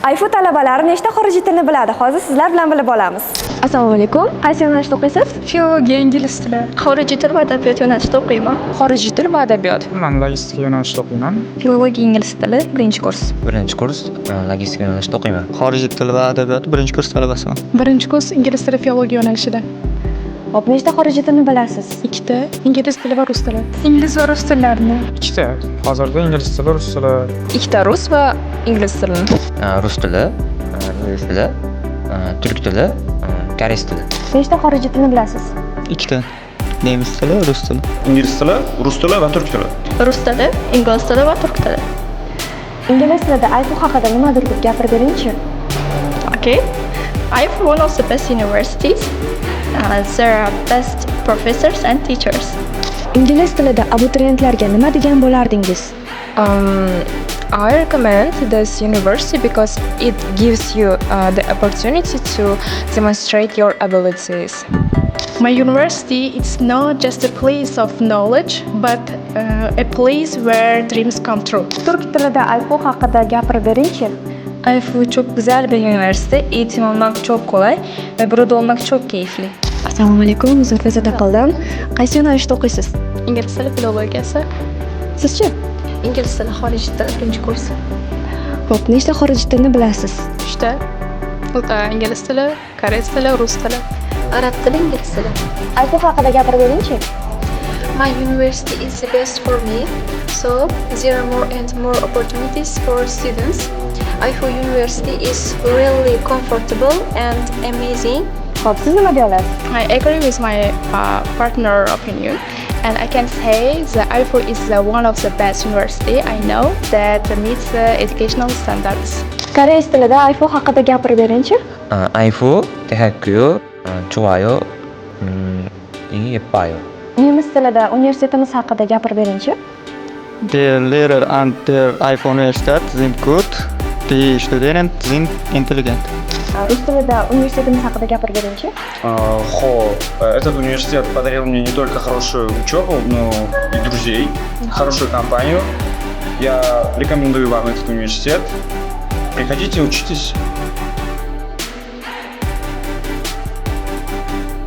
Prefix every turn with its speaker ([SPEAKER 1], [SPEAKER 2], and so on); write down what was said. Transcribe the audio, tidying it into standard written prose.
[SPEAKER 1] AYFU talabalari nechta xorijiy tilni biladi? Hozir sizlar bilan bilib olamiz. Assalomu alaykum. Qaysi yo'nalishda o'qiysiz?
[SPEAKER 2] Filologiya, ingliz tili.
[SPEAKER 3] Xorijiy til va adabiyot yo'nalishida o'qiyman.
[SPEAKER 2] Xorijiy til va adabiyot.
[SPEAKER 4] Man logistika yo'nalishida o'qiyman.
[SPEAKER 3] Filologiya, ingliz tili, birinchi kurs.
[SPEAKER 5] Birinchi kurs, logistika yo'nalishida o'qiyman.
[SPEAKER 6] Xorijiy til va adabiyot, birinchi kurs talabasiman.
[SPEAKER 2] Birinchi kurs, ingliz tili, filologiya yo'nalishida.
[SPEAKER 1] Xo'p, nechta xorijiy tilni bilasiz?
[SPEAKER 2] Ikkita, ingliz tili va rus tili. Ingliz va rus tillarini.
[SPEAKER 4] Ikkita. Hozirda ingliz tili, rus tili.
[SPEAKER 2] Ikkita, rus va ingliz tilini.
[SPEAKER 5] Rus tili, ingliz tili, turk tili, koreys tili.
[SPEAKER 1] Nechta xorijiy tilni bilasiz?
[SPEAKER 6] Ikkita. Nemis tili, rus tili.
[SPEAKER 7] Ingliz tili, rus tili va turk tili.
[SPEAKER 3] Rus tili, ingliz tili va turk tili.
[SPEAKER 1] Ingliz tilida AYFU haqida nimadir deb gapirib beringchi.
[SPEAKER 3] Okay. AYFU one of the best universities. There are best professors and teachers.
[SPEAKER 1] Ingliz tilida abituriyentlarga nima degan bo'lardingiz?
[SPEAKER 2] I recommend this university because it gives you the opportunity to demonstrate your abilities.
[SPEAKER 8] My university is not just a place of knowledge, but a place where dreams come true.
[SPEAKER 1] Turk tilida AYFU haqida gapirib beringchi.
[SPEAKER 9] AYFU çok güzel bir üniversite. Eğitim almak çok kolay ve burada olmak çok keyifli.
[SPEAKER 1] Assalomu alaykum, Zulfiya qildim. Qaysi yo'nalishda o'qiysiz?
[SPEAKER 3] Ingliz tili filologiyasi.
[SPEAKER 1] Sizchi?
[SPEAKER 3] Ingliz tili, xorijiy til, birinchi kurs.
[SPEAKER 1] Xo'p, nechta xorijiy tilni bilasiz?
[SPEAKER 8] Uchta. Ingliz tili, koreys tili, rus tili.
[SPEAKER 3] Arab tili, ingliz tili.
[SPEAKER 1] AYFU haqida gapirib beringchi.
[SPEAKER 10] My university is the best for me, so there are more and more opportunities for students. AYFU University is really comfortable and amazing.
[SPEAKER 1] Xo'p, siz nima deya olasiz?
[SPEAKER 8] I agree with my partner opinion, and I can say the AYFU is the one of the best university I know that meets the educational standards.
[SPEAKER 1] Koreys tilida AYFU haqida gapirib beringchi.
[SPEAKER 5] AYFU 대학교 좋아요. 예뻐요.
[SPEAKER 1] Nemis tilida universitetimiz haqida gapirib beringchi.
[SPEAKER 6] Die Lehrer an der AYFU Universität sind gut. Die Studenten sind intelligent.
[SPEAKER 1] Rus tilida universitetimiz haqida gapirib beringchi.
[SPEAKER 7] Xo'p, этот университет подарил мне не только хорошую учебу, но и друзей, хорошую компанию. Я рекомендую вам этот университет. Приходите, учитесь.